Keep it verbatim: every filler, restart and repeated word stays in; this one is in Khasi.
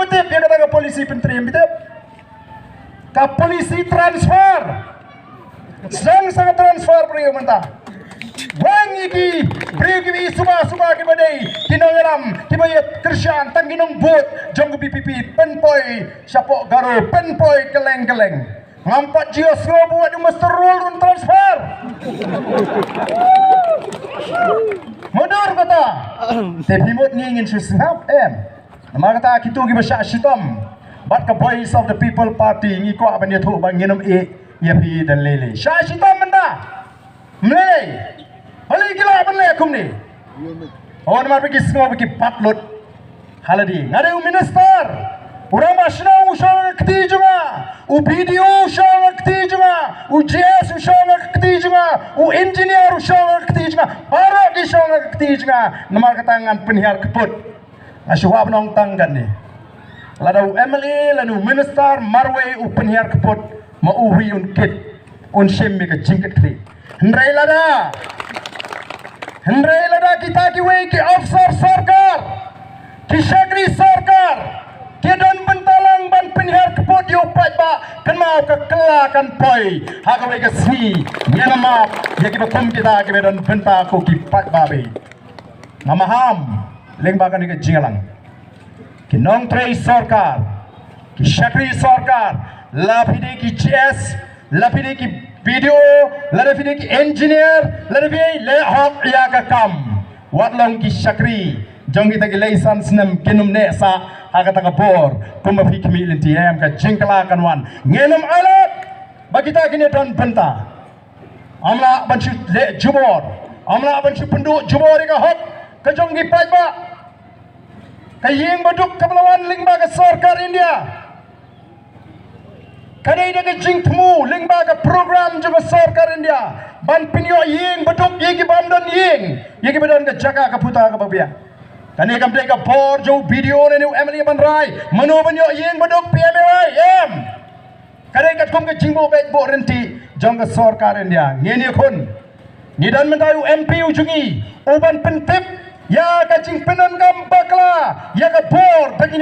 Tip ïa kata ka policy pyntriem, tip. Ka policy transfer. Sdang sa ka transfer briew mynta. Wang ïa ki briew kiba ïeit suba suba kiba dei ki nongïalam kiba ïeit kyrshan tang ki nongbud jong ka V P P, pynpoi shapoh Garo, pynpoi kylleng kylleng. Ngam pat ju ïohsngew ba wat u muster roll ruh un transfer. Mudui kata. Te phi mut ngi ngin shu sngap, em. Namar kata kito kiba shah shitom bad ka Voice of the People Party, ngi kwah ban ïathuh ba ngin ym ïeh ïa phi da lei lei. Shah shitom mynta. Ym lei lei. Balei ki lah ban leh kumne? Oh, namar ba ki sngew ba ki pat lut. Ha lade nga dei u minister, u rangbah shnong u shong ha ka kti jong nga, u B D O u shong ha ka kti jong nga, u G S u shong ha ka kti jong nga, u engineer u shong ha ka kti jong nga, baroh ki shong ha ka kti jong nga. Namar kata ngan pynhiar kput. Nga shu wad ban ong tang katne. Lada u M L A lane u minister marwei u pynhiar kput, ma u hi un kit, un shim ïa ka jingkitkhlieh. Hynrei lada, hynrei lada kita kiwei ki officer sorkar, ki shakri sorkar, ki don bynta lang ban pynhiar kput ïa u paidbah, kynmaw ka kylla kan poi ha kawei ka sngi. Ngin ym map ïa kiba kum kita kiba don bynta ko ki paidbah beit. Nga maham lyngba kane ka jingïalang. Ki nongtrei sorkar, ki shakri sorkar, la phi dei ki G S, la phi dei ki B D O, lada phi dei ki engineer, lada phi dei, leh hok ïa ka kam. Wat long ki shakri jong kita ki lai san snem, kin ym neh sah ha kata ka bor. Kumba phi khmih lynti, em, ka jingkylla kan wan. Ngin ym ailad ba kita kine don bynta. Ym lah ban shu leh jubor, ym lah ban shu pynduh jubor ïa ka hok ka jong ki paidbah. Ka ïing baduk kaba la wan lyngba ka sorkar India, ka dei da ka jingthmu lyngba ka program jong ka sorkar India ban pynïoh ïing baduk ïa ki bym don ïing, ïa kiba don ka jaka ka puta kaba biang. Kane kam dei ka bor jong u B D O ne u M L A ban rai mano ban ïoh ïing baduk, P M A Y, em. Ka dei katkum ka jingbuh beit buh ryntih jong ka sorkar India. Ngin ïakhun. Ngi don mynta u M P u jong ngi u ban pyntip ïa ka jingpyndonkam bakla ïa ka bor ba ngi